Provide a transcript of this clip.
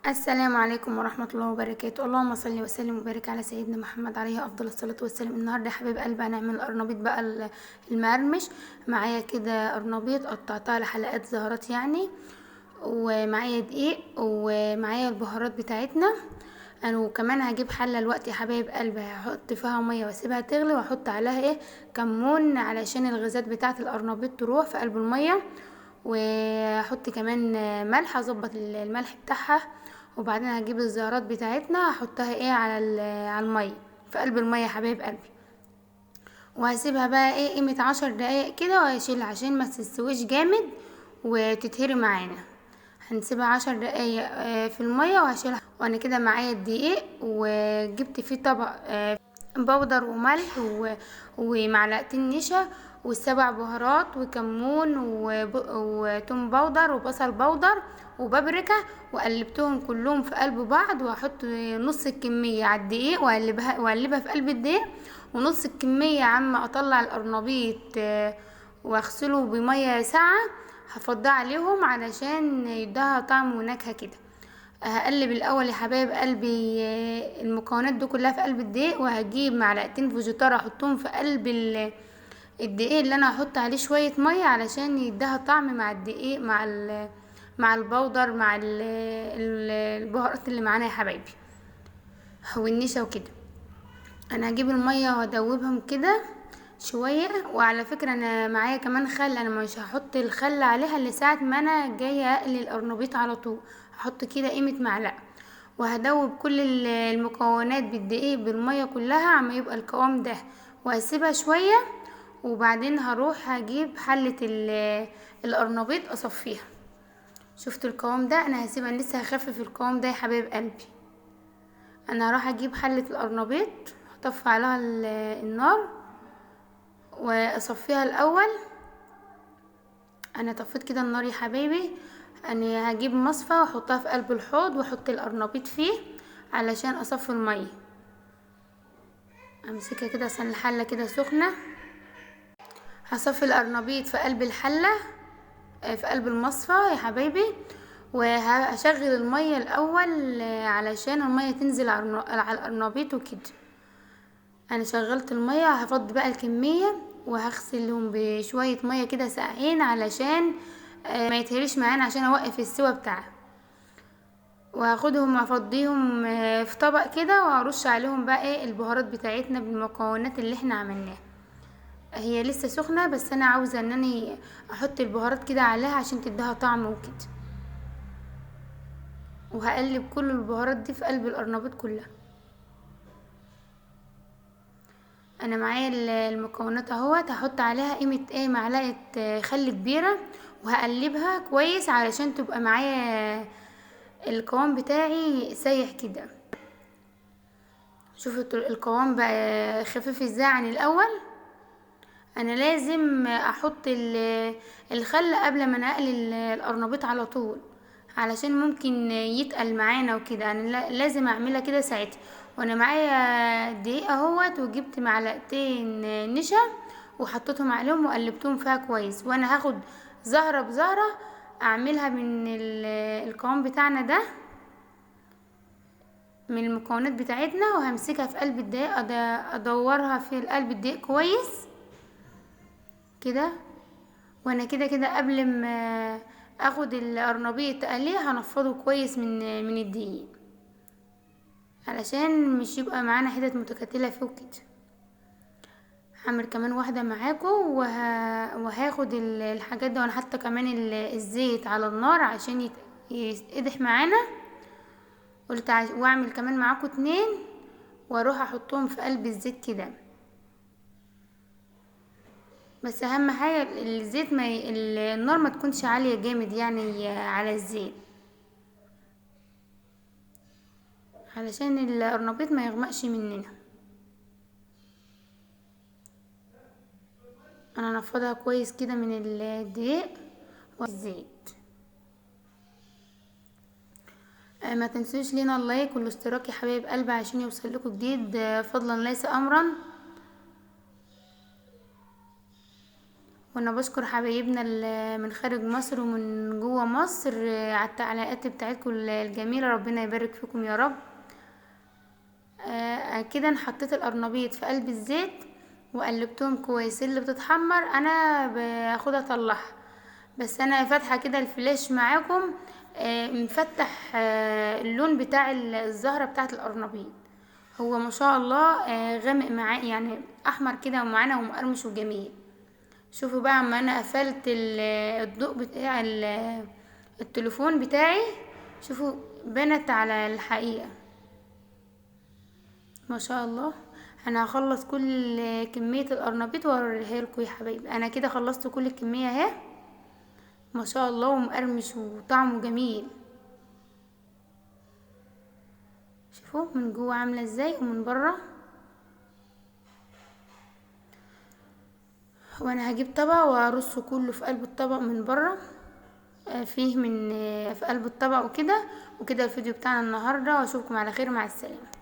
السلام عليكم ورحمة الله وبركاته. اللهم صل وسلم وبارك على سيدنا محمد عليه أفضل الصلاة والسلام. النهاردة يا حبيب قلبي هنعمل قرنبيط بقى المقرمش. معايا كده قرنبيط قطعتها لحلقات زهرات يعني، ومعايا دقيق ومعايا البهارات بتاعتنا. انا وكمان هجيب حله الوقت يا حبايب قلبي، هحط فيها مية واسيبها تغلي، واحط عليها ايه كمون علشان الغازات بتاعه القرنبيط تروح في قلب المية، واحط كمان ملح اظبط الملح بتاعها. وبعدين هجيب الزهرات بتاعتنا هحطها ايه على المية في قلب المية يا حبايب قلبي، وهسيبها بقى ايه قيمة 10 دقايق كده وهشيلها عشان ما تستويش جامد وتتهري معانا. هنسيبها 10 دقايق في المية وهشيلها. وانا كده معايا الدقيق، وجبت فيه طبق بودر وملح ومعلقتين نشا والسبع بهارات وكمون وتوم بودر وبصل بودر وبابريكا، وقلبتهم كلهم في قلب بعض. واحط نص الكمية على الدقيق واقلبها في قلب الدقيق، ونص الكمية عما اطلع القرنبيط واغسله بميه ساقعه هفضها عليهم علشان يديها طعم ونكهه كده. هقلب الاول يا حبايب قلبي المكونات دي كلها في قلب الدقيق، وهجيب معلقتين فيجيتار احطهم في قلب الدقيق اللي انا هحط عليه شوية مية علشان يديها طعم مع الدقيق مع البودر مع البهارات اللي معانا يا حبايبي والنشا وكده. انا هجيب المية وادوبهم كده شوية. وعلى فكرة انا معايا كمان خل، انا مش هحط الخل عليها الا ساعة ما انا جاية اقلي القرنبيط على طول، هحط كده قيمة معلقه. وهدوب كل المكونات بالدقيق بالمية كلها عما يبقى القوام ده، وهسيبها شوية. وبعدين هروح هجيب حله القرنبيط اصفيها. شفتوا القوام ده؟ انا هسيبها لسه هخفف القوام ده يا حبايب قلبي. انا هروح اجيب حله القرنبيط هطفي عليها النار واصفيها الاول. انا طفيت كده النار يا حبايبي. انا هجيب مصفى واحطها في قلب الحوض واحط القرنبيط فيه علشان اصفي المية. امسكها كده عشان الحلة كده سخنة. هصفي القرنبيط في قلب الحلة في قلب المصفى يا حبايبي، وهشغل المية الاول علشان المية تنزل على القرنبيط وكده. انا شغلت المية، هفضي بقى الكمية وهغسلهم بشوية مية كده ساقعين علشان ما يتهريش معانا، عشان اوقف السوا بتاعها. وهاخدهم افضيهم في طبق كده، وهرش عليهم بقى ايه البهارات بتاعتنا بالمكونات اللي احنا عملناها. هي لسه سخنة بس انا عاوزه ان انا احط البهارات كده عليها عشان تديها طعم وكده. وهقلب كل البهارات دي في قلب القرنبيط كلها. انا معايا المكونات اهوت. هحط عليها قيمة ايه معلقه خل كبيرة، وهقلبها كويس علشان تبقى معايا القوام بتاعي سايح كده. شوفوا القوام بقى خفيف ازاي عن الاول. انا لازم احط الخل قبل ما نقلي القرنبيط على طول علشان ممكن يتقل معانا وكده. انا لازم اعملها كده ساعتها. وانا معايا دقيق اهوت، وجبت معلقتين نشا وحطيتهم عليهم وقلبتهم فيها كويس. وانا هاخد زهره بزهره اعملها من القوام بتاعنا ده من المكونات بتاعتنا، وهمسكها في قلب الدقيق ادورها في قلب الدقيق كويس كده. وانا كده كده قبل ما اخد القرنبيط اقلية هنفضه كويس من الدقيق علشان مش يبقى معانا حتت متكتله فيه وكده. هعمل كمان واحدة معاكم وهاخد الحاجات دي. وانا حاطه كمان الزيت على النار عشان يتقدح معانا. قلت واعمل كمان معاكم 2 واروح احطهم في قلب الزيت كده. بس اهم حاجة الزيت ما النار ما تكونش عالية جامد يعني على الزيت علشان القرنبيط ما يغمقش مننا. انا نفضها كويس كده من الدقيق والزيت. ما تنسوش لينا اللايك والاشتراك يا حبايب قلبي عشان يوصل لكم جديد، فضلا ليس امرا. وانا بشكر حبايبنا اللي من خارج مصر ومن جوه مصر على التعليقات بتاعتكم الجميلة، ربنا يبارك فيكم يا رب. كده انا حطيت القرنبيط في قلب الزيت وقلبتهم كويس. اللي بتتحمر انا باخدها اطلعها، بس انا فاتحة كده الفلاش معاكم، مفتح اللون بتاع الزهرة بتاعه القرنبيط. هو ما شاء الله غامق معاه، يعني احمر كده ومعانا ومقرمش وجميل. شوفوا بقى اما انا قفلت الضوء بتاع التليفون بتاعي، شوفوا بنت على الحقيقة ما شاء الله. انا هخلص كل كمية القرنبيط واوريها لكم يا حبايبي. انا كده خلصت كل الكمية اهي ما شاء الله، ومقرمش وطعمه جميل. شوفوا من جوه عامله ازاي ومن بره. وانا هجيب طبق وارصه كله في قلب الطبق من بره، فيه من في قلب الطبق وكده. وكده الفيديو بتاعنا النهارده، واشوفكم على خير، مع السلامة.